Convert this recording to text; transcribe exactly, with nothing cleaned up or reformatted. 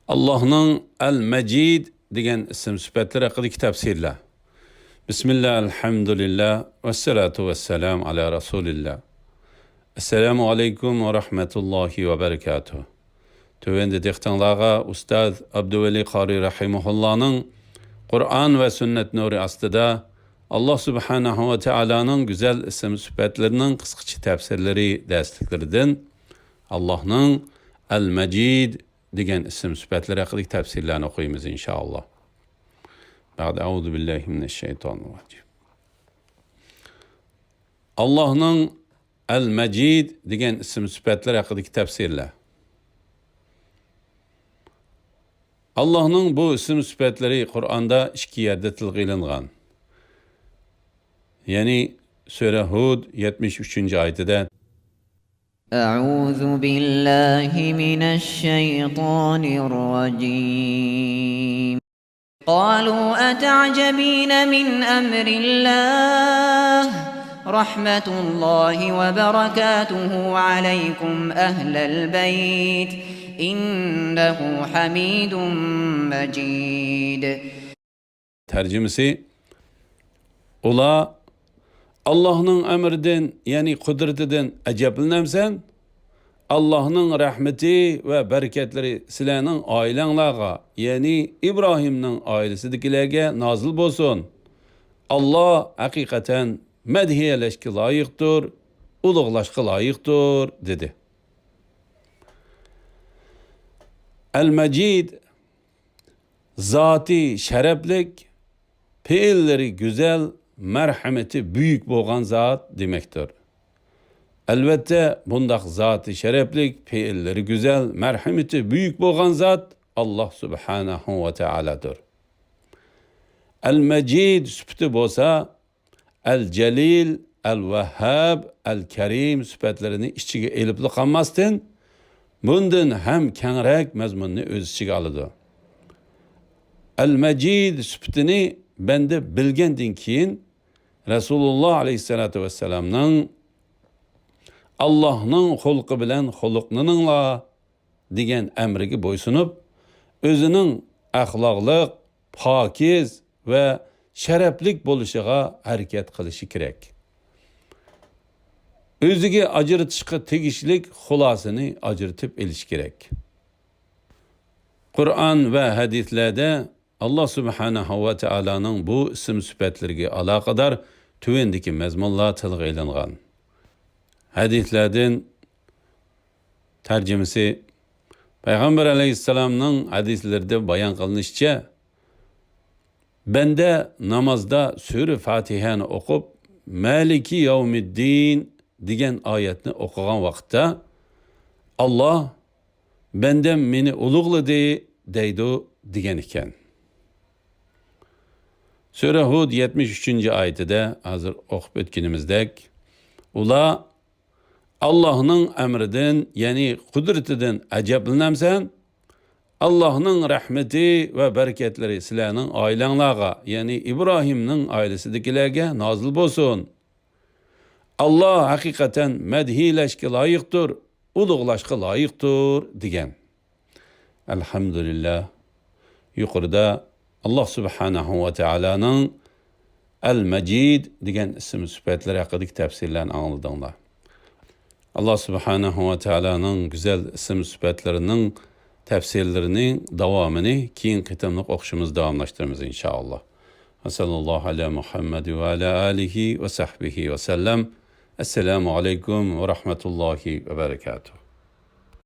ئاللاھنىڭ ئەل-مەجىد دېگەن ئىسىم سۈپەتلىرى ھەققىدىكى تەپسىرلەر. بىسمىللا، ئەلھەمدۇلىللا، ۋەسسالاتۇ ۋەسسالامۇ ئالا رەسۇلىللا. ئەسسالامۇ ئەلەيكۇم ۋە رەھمەتۇللاھى ۋە بەرىكاتۇھ. تۆۋەندە دىققىتىڭلارغا ئۇستاز ئابدۇۋەلى قارى رەھىمەھۇللانىڭ قۇرئان ۋە سۈننەت نۇرى ئاستىدا ئاللاھ سۇبھانەھۇ ۋە تائالانىڭ گۈزەل ئىسىم سۈپەتلىرىنىڭ قىسقىچە تەپسىرلىرى دەرسلىكلىرىدىن ئاللاھنىڭ ئەل-مەجىد دېگەن ئىسىم سۈپەتلىرى ھەققىدىكى تەپسىرلەرنى ئوقۇيمىز، ئىنشائاللاھ. بەئدە، ئەئۇزۇ بىللاھى مىنەششەيتانىررەجىم. ئاللاھنىڭ ئەل-مەجىد دېگەن ئىسىم سۈپەتلىرى ھەققىدىكى تەپسىرلەر. ئاللاھنىڭ بۇ ئىسىم سۈپەتلىرى قۇرئاندا ئىككى يەردە تىلغا ئېلىنغان. يەنى سۈرە ھۇد يەتمىش ئۈچىنچى ئايىتىدە، أعوذ بالله من الشيطان الرجيم. قالوا أتعجبين من أمر الله، رحمة الله وبركاته عليكم أهل البيت، إنه حميد مجيد. تەرجىمىسى، ئۇلار، ئاللاھنىڭ ئەمرىدىن، يەنى قۇدرىتىدىن ئەجەبلىنەمسەن؟ ئاللاھنىڭ رەھمىتى ۋە بەرىكەتلىرى سىلەرنىڭ ئائىلەڭلارغا، يەنى ئىبراھىمنىڭ ئائىلىسىدىكىلەرگە نازىل بولسۇن. ئاللاھ ھەقىقەتەن مەدھىيەلەشكە لايىقتۇر، ئۇلۇغلاشقا لايىقتۇر، دېدى. ئەل-مەجىد، زاتى شەرەپلىك، پېئىللىرى گۈزەل، مەرھىمىتى بۈيۈك بولغان زات دېمەكتۇر. ئەلۋەتتە، بۇنداق زاتى شەرەپلىك، پېئىللىرى گۈزەل، مەرھىمىتى بۈيۈك بولغان زات ئاللاھ سۇبھانەھۇ ۋە تائالادۇر. ئەل-مەجىد سۈپىتى بولسا، ئەل-جەلىل، ئەل-ۋەھھاب، ئەل-كەرىم سۈپەتلىرىنى ئىچىگە ئېلىپلا قالماستىن، بۇندىن ھەم كەڭرەك مەزمۇننى ئۆز ئىچىگە ئالىدۇ. ئەل-مەجىد سۈپىتىنى بەندە بىلگەندىن كېيىن، رەسۇلۇللاھ ئەلەيھىسسالاتۇ ۋەسسالامنىڭ، «ئاللاھنىڭ خۇلقى بىلەن خۇلقلىنىڭلار» دېگەن ئەمرىگە بويسۇنۇپ، ئۆزىنىڭ ئەخلاقلىق، پاكىز ۋە شەرەپلىك بولۇشىغا ھەرىكەت قىلىشى كېرەك. ئۆزىگە ئاجرىتىشقا تېگىشلىك خۇلاسىنى ئاجرىتىپ ئېلىشى كېرەك. قۇرئان ۋە ھەدىسلەردە ئاللاھ سۇبھانەھۇ ۋە تائالانىڭ بۇ ئىسىم سۈپەتلىرىگە ئالاقىدار تۆۋەندىكى مەزمۇنلار تىلغا ئېلىنغان. ھەدىسلەردىن تەرجىمىسى، پەيغەمبەر ئەلەيھىسسالامنىڭ ھەدىسلىرىدە بايان قىلىنىشىچە، بەندە نامازدا سۈرە فاتىھەنى ئوقۇپ، مالىكى يەۋمىددىن دېگەن ئايەتنى ئوقۇغان ۋاقىتتا، ئاللاھ، «بەندەم مېنى ئۇلۇغلىدى» دەيدۇ، دېگەن ئىكەن. سۈرە ھۇد يەتمىش ئۈچىنچى ئايىتىدە ھازىر ئوقۇپ ئۆتكىنىمىزدەك، ئۇلار، «ئاللاھنىڭ ئەمرىدىن، يەنى قۇدرىتىدىن ئەجەبلىنەمسەن؟ ئاللاھنىڭ رەھمىتى ۋە بەرىكەتلىرى سىلەرنىڭ ئائىلەڭلارغا، يەنى ئىبراھىمنىڭ ئائىلىسىدىكىلەرگە نازىل بولسۇن. ئاللاھ ھەقىقەتەن مەدھىيلەشكە لايىقتۇر، ئۇلۇغلاشقا لايىقتۇر» دېگەن. ئەلھەمدۇلىللا. يۇقىرىدا ئاللاھ سۇبھانەھۇ ۋە تائالانىڭ ئەل-مەجىد دېگەن ئىسىم سۈپەتلىرى ھەققىدىكى تەپسىرلەرنى ئاڭلىدىڭلار. ئاللاھ سۇبھانەھۇ ۋە تائالانىڭ گۈزەل ئىسىم سۈپەتلىرىنىڭ تەپسىرلىرىنى داۋامىنى كېيىنكى قېتىملىق ئوقۇشىمىزدا داۋاملاشتۇرىمىز، ئىنشائاللاھ. ۋە سەللەللاھۇ ئەلا مۇھەممەد ۋە ئەلا ئالىھى ۋە سەھبىھى ۋە سەللەم. ئەسسالامۇ ئەلەيكۇم ۋە رەھمەتۇللاھى ۋە بەرەكاتۇھ.